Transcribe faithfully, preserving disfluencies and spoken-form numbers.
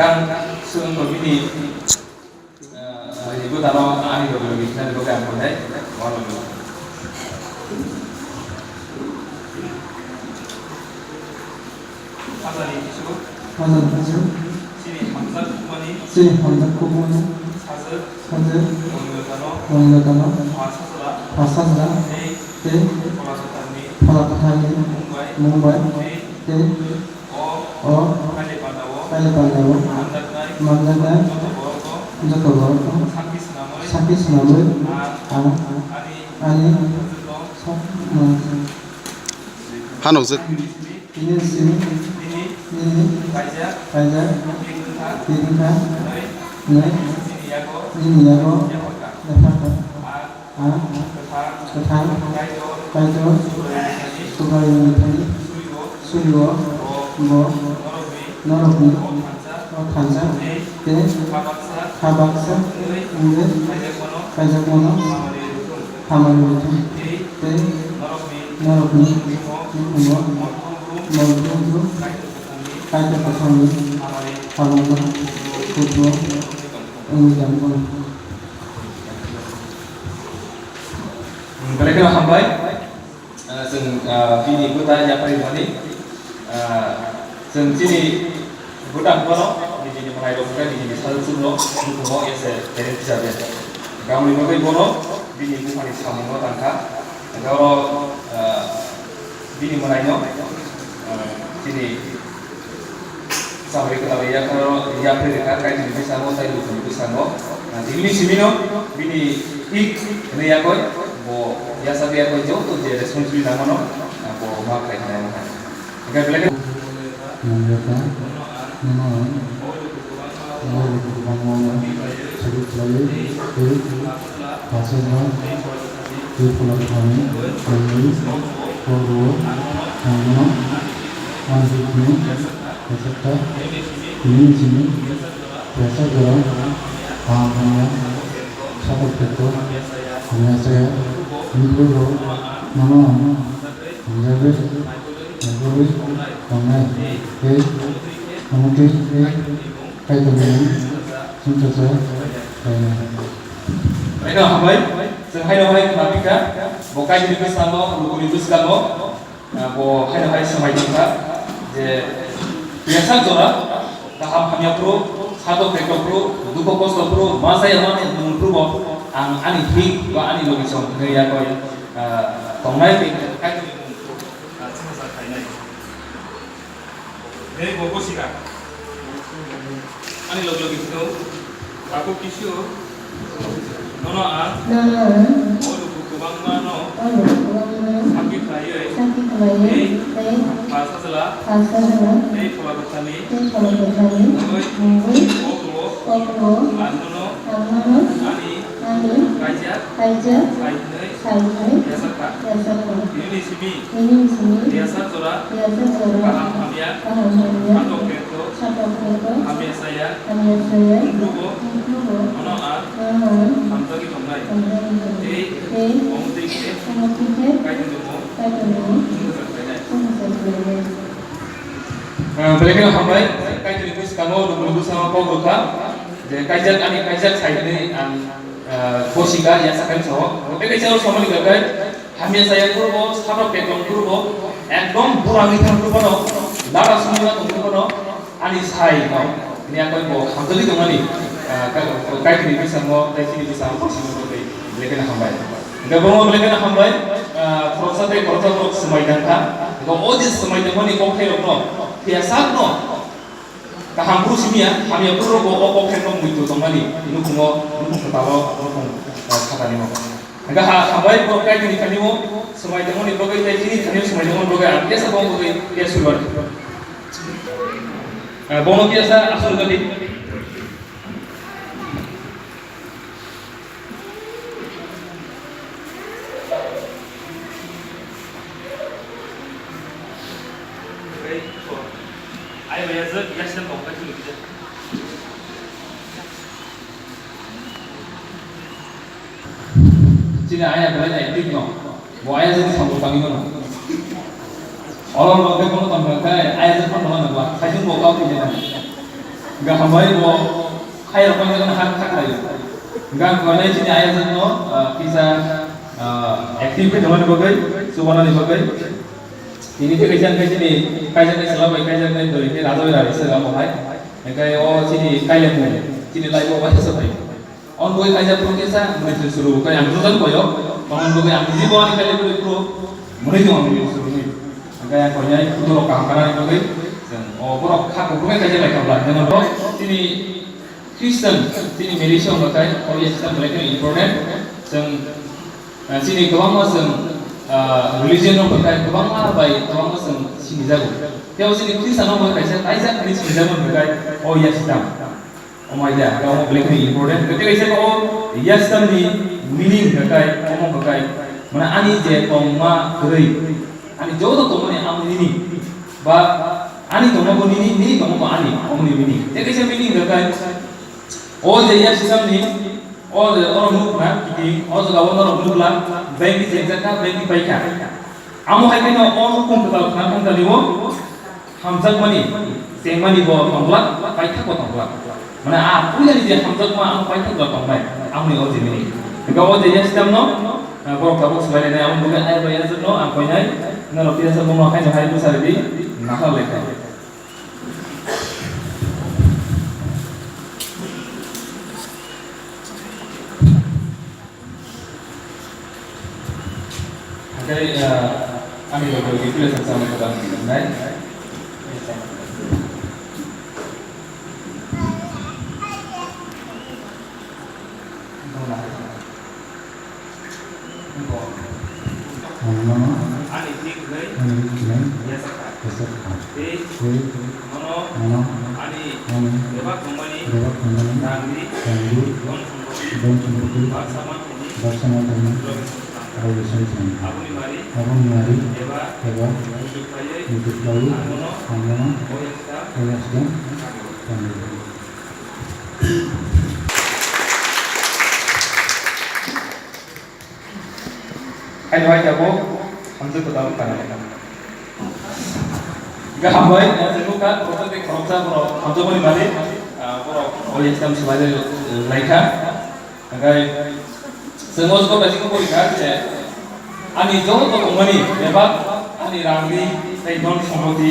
Ang swngno bini, eh, bwtano ani logi logi khnani bagwi ang koi nai. Hajani kisu. Hajani kisu. Chini hamjak kubani. Chini hamjak kubani. Sajak. Sajak. Monjotano. Monjotano. Phasajla. Phasajla. Tei. Tei. Phola kwtharni. Phola kwtharni. Mungbai. Mungbai. Tei. Tei. O. O. Kailai pandao. Kailai pandao. Manjaknai. Manjaknai. Joto borokno. Joto borokno. Sakhi swnamwi. Sakhi swnamwi. Ang. Ang. Ani. Ani. Sajwkno. Sa-, Hanokjak. Nini simi. Nini. Kaijak. Kaijak. Twi wngkha. Nini yago. Nini yago. Yaphakha. Ang. Kwthang. Kaitor. Subraiyungni thani. Surio. Bo. Norokni. O thansa. Tei. Kha baksa. Wngwi. Kaijakmano. Hamari rwthung. Tei. Norokni. Nukhungo. Mol brum brum. Kaitor kwthangni. Hamari. Hamari. Khutro. Wngwi tongkha. Belai kheno hambai. Ah, chwng, ah, bini bwta yapharwi mani. Ah, chwng chini bwta bono nijini mwnairok hwnkhe nijini sajwk chukno nukhungo ese phereng hisabe. Gaboni bagwi bono bini buphani samungno tangkha. Hwnkhe oro, ah, bini mwnaino, ah, chini Samari kwtal yapharo, yapri rwkha, Kaitorni bwskango tei lukurokni bwskango. Ah, tini simino bini thik hwnwi yakoi, bo yachak yakoi joto je responsibility nangmano, ah, bo ma khlai khlai wngkha. Hwnkhe belai khe Manjaka, nono ang, o lukurokno, o lukurokno, sakhi khlaiwi, tei, tei, Pasajak, tei phola kwthangni, tei, o, o, ang bono, ani hikni, yachakta, nini simi, yachak jora, kaham hamya, satok pekto, hamya saya, nukhungo, nono ang, hamjagwi, naikolwi, tongnai, tei, omo twi, tei, Kaitorni mung chwngsacha khlainai. Belai kheno hambai, chwng haino hai khna phi kha, bo Kaitorni bwskango, lukurokni bwskango, ah, bo haino hai swmai tong kha je, yachak jora, kaham hamya phuru, satok pekto phuru, dukho kosto phuru, ma chaya mani mung phuru bo ang ani thik ba ani logi song hwnwi yakoi, ah, tongnai tei Kaitorni mung phuru, ah, chwngsacha khlainai. Tei bo bwsika. Ani logi logi phano. Takhuk kisu. Nono ang. Nono ang. O luku kwbangma no. O luku kwbangma no. Sakhi khlaiwi. Sakhi khlaiwi. Tei. Tei. Pha sajla. Pha sajla. Tei phola kwtharni. Tei phola kwtharni. Mungwi. Mungwi. Koklo. Koklo. Ang nono. Ang nono. Ani. Ani. Kaijak. Kaijak. Sai hwnwi. Sai hwnwi. Yachakha. Yachakha. Nini simi. Nini simi. Yachak jora. Yachak jora. Kaham hamya. Kaham hamya. Satok pekto. Satok pekto. Hamya saya. Hamya saya. Nukhungo. Nukhungo. Nono ang. Nono ang. Hamjagwi tongnai. Hamjagwi tongnai. Tei. Tei. Omo twi khe. Omo twi khe. Kaitorni mung. Kaitorni mung. Chwngsacha khlainai. Chwngsacha khlainai. Ah, belai kheno hambai, Kaitorni bwskango, lukurokni bwskango kok rwkha, je kaijak, ani kaijak sai hwnwi ang, ah, bosika, yachak hai sao. Tei kaisa oro samani kha khe, hamya chaya phuru bo, satok pekto phuru bo, ekdom bura wngwi thang phuru bono, lada sumui ma tong phuru bono, ani sai no, bini yakoi bo hamjagwi tongmani, ah, Kaitorni bwskango, tei chini bwskango, bosika tongwi, belai kheno hambai. Hingke bo belai kheno hambai, ah, khoroksa tei khoroksa borok swmai tangkha. Hingke o je swmai tongmani kokthairokno, phiya sakno kaham phuru simiya, hamya phuru rokbo o kokthairokno muitu tongmani nukhungo, nukhung kwtalo, nukhung, ah, sakani o. Hingke ha, hambai borok Kaitorni thani o swmai tongmani bagwi tei chini thani o swmai tongmani bagwi ang tesa bo bagwi tei suibar. Ah, bono tesa aswk gati. Chini aya belai active no. Bo aya jani samung tangwi mano. Oro no khe bono tongkha khe aya jani phano mano ba. Saisung bo kau khe jani. Gaham bai bo hai rok bai hak hak lai. Gaham bai chini ayajak no, ah, kisa, ah, active khe tongmani bagwi, chubanani bagwi. Tini khe kaisa khe chini kaisa khe sala bai kaisa khe doi khe raja bai raja se gamo hai. Hingkhe o chini kailaimung, chini life o bai se bai. On boi kaisa phuru kisa mwnwi suru kai ang joto koyo. Tongmani bagwi ang niji bo ani kailaimung phuru mwnwi tong ang mwnwi suru ni. Hingkhe ang koinai photo rok kaham kanani bagwi chwng o borok kha kuphur khe kaisa bai khabla. Jemon bo chini Christian, chini Malaysia wngkha khai, o ya chwng belai kheno important. Chwng, ah, chini kwbangma chwng, ah, religion rok wngkha khai kwbangma bai kwbangma chwng sinijago. Tei o chini Christian rok wngkha kaisa kaijak hinwi sinijago wngkha khai, o ya chwng. Omo hai da, omo belai kheno important. Tei kaisa o ya chwng ni meaning wngkha khai, omo wngkha khai, mane ani je tongma kwrwi, ani joto tongmani ang nini, ba ani tongma bo nini, nini tongma bo ani, omo ni meaning. Tei kaisa meaning wngkha khai, o je ya chwng ni, o je oro nukna, kiti, o jaga o norok nukla, bank ni jengjakha, bank ni paikha. Amo hai kheno o nukhung kwtal khna thang tani o hamjakmani, chengmani bo tongla, paithak bo tongla. Mane a puilani je hamjakma ang paithak bo tongnai, ang ni o je mini. Ega o je ya sitam no, ah, borok tabuk swbai lainai, amo bwkhe ai bai ya no ang koinai, norok tisa bongno haino hai bwsa ridi, nahal laikha. Hingke, ah, ani logo ni pila sa sama kita nai. Ang nono ani thik hwnwi yasakha. Tei nono ani bebak tongmani rangri, dhon sompoti, baksa manthaini logi song thango. Aboni mari eba muchuk khlaiwi ang nono o yasakha. Hai hai jabo, hamjak kwtal kana. Gaham bai, hamjak kwtal, kotor de khoroksa borok, hamjakmani malik, ah, borok, o exam swbai lai, laikha. Hingke, chwng o jora jikon pori kha je, ani joto tongmani bebak, ani rangri, tei dhon sompoti,